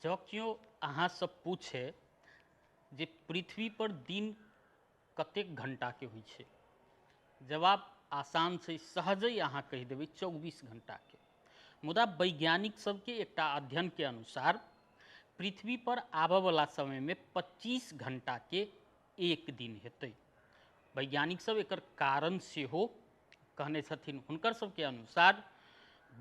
जँ केओ अहाँसँ पूछे जे पृथ्वी पर दिन कतेक घण्टाके होइ छै, जवाब आसान छै, सहजे अहाँ कहि देबै 24 घण्टाके। मुदा वैज्ञानिक सबके एकटा अध्ययनके अनुसार पृथ्वी पर आबऽवला समयमे 25 घण्टाके एक दिन हेतै। वैज्ञानिक सब एकर कारण सेहो कहने छथिन। हुनकर सबके अनुसार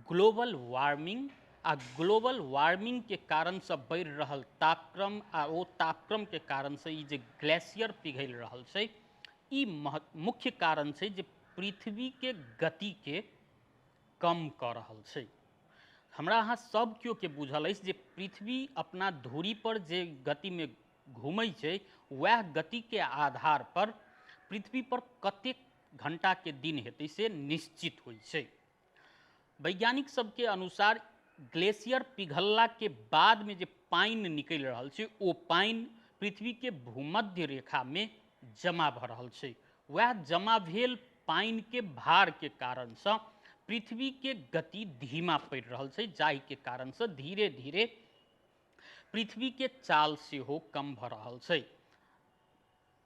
ग्लोबल वार्मिंग आ ग्लोबल वार्मिंगके कारणसँ बढ़ि रहल तापक्रम आ ओ तापक्रमके कारणसँ ई जे ग्लेशियर पिघलि रहल छै, ई मुख्य कारण छै जे पृथ्वीके गतिके कम कऽ रहल छै। हमरा अहाँ सब केओके बुझल अछि जे पृथ्वी अपना धुरी पर जे गतिमे घूमै छै, वएह गतिके आधार पर पृथ्वी पर कतेक घण्टाके दिन हेतै से निश्चित होइ छै। वैज्ञानिक सबके अनुसार ग्लेशियर पिघललाके बादमे जे पानि निकलि रहल छै, ओ पानि पृथ्वीके भूमध्य रेखामे जमा भऽ रहल छै। वएह जमा भेल पानिके भारके कारणसँ पृथ्वीके गति धीमा पड़ि रहल छै, जाहिके कारणसँ धीरे धीरे पृथ्वीके चाल सेहो कम भऽ रहल छै।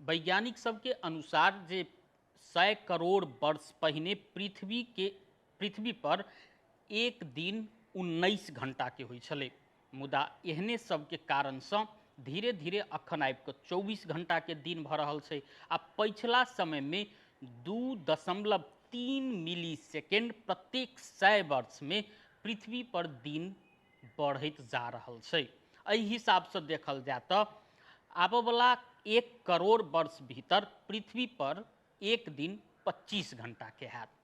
वैज्ञानिक सबके अनुसार जे 100 करोड़ वर्ष पहिने पृथ्वी पर एक दिन 19 घण्टाके होइ छलै, मुदा एहने सबके कारणसँ धीरे धीरे अखन आबि कऽ 24 घण्टाके दिन भऽ रहल छै आ पछिला समयमे 2.3 मिली सेकेंड प्रत्येक 100 वर्षमे पृथ्वी पर दिन बढ़ैत जा रहल छै। एहि हिसाबसँ देखल जाय तऽ आबऽवला 1 करोड़ वर्ष भीतर पृथ्वी पर एक दिन 25 घण्टाके हैत।